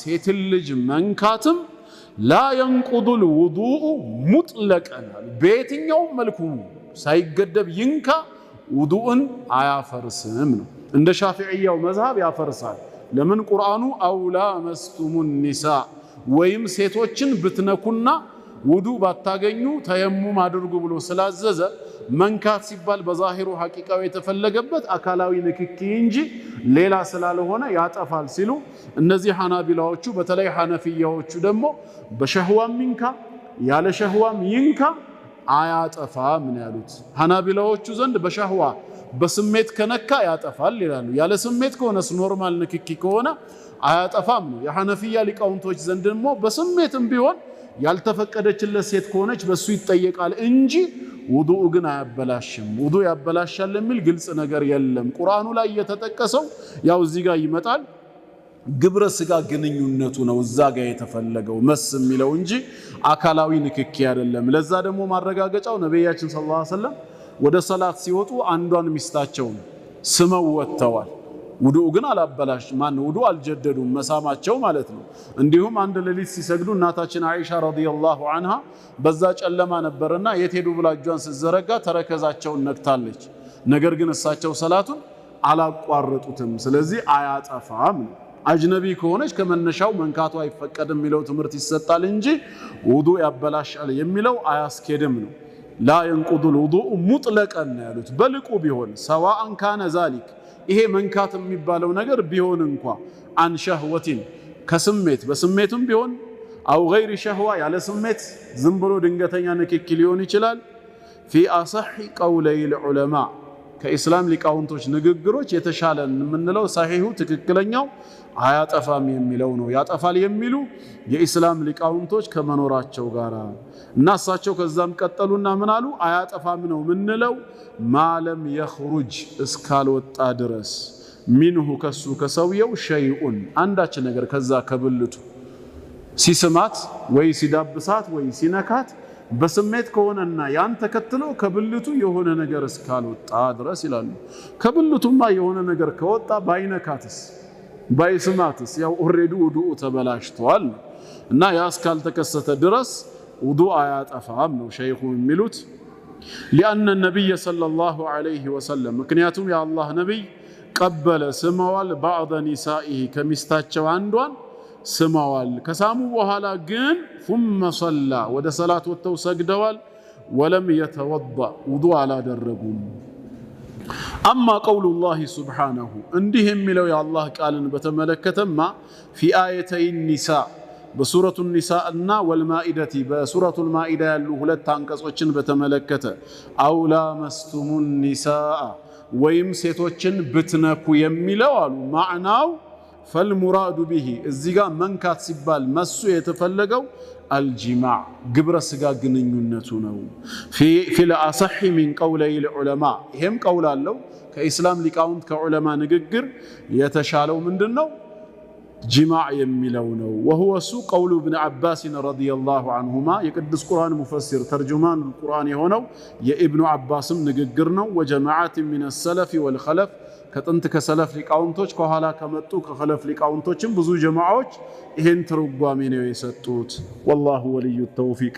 ሴትን ልጅ መንካትም لا ينقض الوضوء مطلقا አሉ። በየትኛውም መልኩ ሳይገደብ ይንካ ውዱእን አያፈርስም ነው። እንደ ሻፊዕያው መዝሃብ ያፈርሳል። ለምን? ቁርአኑ أو لامستم النساء ወይም ሴቶችን ብትነኩና ውዱእ ባታገኙ ተየሙም አድርጉ ብሎ ስላዘዘ መንካት ሲባል በዛሂሩ ሐቂቃው የተፈለገበት አካላዊ ንክኪ እንጂ ሌላ ስላልሆነ ያጠፋል ሲሉ፣ እነዚህ ሐናቢላዎቹ በተለይ ሐነፊያዎቹ ደግሞ በሸህዋም ይንካ ያለ ሸህዋም ይንካ አያጠፋም ነው ያሉት። ሐናቢላዎቹ ዘንድ በሸህዋ በስሜት ከነካ ያጠፋል ይላሉ። ያለ ስሜት ከሆነስ normal ንክኪ ከሆነ አያጠፋም ነው። የሐነፊያ ሊቃውንቶች ዘንድ ደግሞ በስሜትም ቢሆን ያልተፈቀደችለት ሴት ከሆነች በሱ ይጠየቃል እንጂ ውዱኡ ግን አያበላሽም። ውዱእ ያበላሻል የሚል ግልጽ ነገር የለም። ቁርአኑ ላይ የተጠቀሰው ያው እዚህ ጋር ይመጣል። ግብረ ስጋ ግንኙነቱ ነው እዛ ጋር የተፈለገው مس የሚለው እንጂ አካላዊ ንክኪ አይደለም። ለዛ ደግሞ ማረጋገጫው ነቢያችን صلى الله عليه وسلم ወደ ሰላት ሲወጡ አንዷን ሚስታቸውን ስመው ወጥተዋል። ውዱእ ግን አላበላሽ ማን ውዱእ አልጀደዱም መሳማቸው ማለት ነው። እንዲሁም አንድ ሌሊት ሲሰግዱ እናታችን አይሻ رضي الله عنها በዛ ጨለማ ነበርና የት ሄዱ ብላ እጇን ስትዘረጋ ተረከዛቸውን ነክታለች። ነገር ግን እሳቸው ሰላቱን አላቋረጡትም። ስለዚህ አያጠፋም ነው። አጅነቢ ከሆነች ከመነሻው መንካቱ አይፈቀድም የሚለው ትምህርት ይሰጣል እንጂ ውዱእ ያበላሻል የሚለው አያስኬድም ነው። لا ينقض الوضوء مطلقا ነው ያሉት። በልቁ ቢሆን سواء كان ذلك ይሄ መንካት የሚባለው ነገር ቢሆን እንኳ عن شهوة ከስሜት በስሜትም ቢሆን أو غير شهوة ያለ ስሜት ዝም ብሎ ድንገተኛ ንክኪ ሊሆን ይችላል። في أصح قولي العلماء ከኢስላም ሊቃውንቶች ንግግሮች የተሻለ የምንለው ሰሒሁ ትክክለኛው አያጠፋም የሚለው ነው። ያጠፋል የሚሉ የኢስላም ሊቃውንቶች ከመኖራቸው ጋር እና እሳቸው ከዛም ቀጠሉና ምን አሉ? አያጠፋም ነው ምንለው ما لم يخرج እስካልወጣ ድረስ منه ከሱ ከሰውየው شيء አንዳች ነገር ከዛ ከብልቱ ሲስማት ወይ ሲዳብሳት ወይ ሲነካት በስሜት ከሆነና ያን ተከትሎ ከብልቱ የሆነ ነገር እስካልወጣ ድረስ ይላሉ። ከብልቱማ የሆነ ነገር ከወጣ ባይነካትስ ባይስማትስ ያው already ውዱኡ ተበላሽቷል እና ያ እስካልተከሰተ ድረስ ውዱእ አያጠፋም ነው ሸይኹ የሚሉት። لأن النبي صلى الله عليه وسلم ምክንያቱም የአላህ ነቢይ قبل ስመዋል፣ بعض نسائه ከሚስታቸው አንዷን ስመዋል። ከሳሙ በኋላ ግን ثم صلى ወደ ሰላት ወጥተው ሰግደዋል። ولم يتوضأ ውዱእ አላደረጉም። أما قول الله سبحانه እንዲህ የሚለው የአላህ ቃልን በተመለከተማ في آيتي النساء በሱረቱ ኒሳ እና والمائدة በሱረቱል ማኢዳ ያሉ ሁለት አንቀጾችን በተመለከተ أو لامستم النساء ወይም ሴቶችን ብትነኩ የሚለው አሉ ማዕናው فالمراد به እዚህ ጋር መንካት ሲባል መሱ የተፈለገው الجماع ግብረ ስጋ ግንኙነቱ ነው። في الأصح من قولي العلماء ይሄም ቀውል አለው። ከኢስላም ሊቃውንት ከዑለማ ንግግር የተሻለው ምንድን ነው? ጂማዕ የሚለው ነው። وهو እሱ قول ابن عباس رضي الله عنهما የቅዱስ ቁርአን ሙፈሲር ترجمان القرآن የሆነው የኢብኑ ዓባስም ንግግር ነው። وجماعة من السلف والخلف ከጥንት ከሰለፍ ሊቃውንቶች ከኋላ ከመጡ ከኸለፍ ሊቃውንቶችም ብዙ ጀማዓዎች ይሄን ትርጓሜ ነው የሰጡት። والله ولي التوفيق።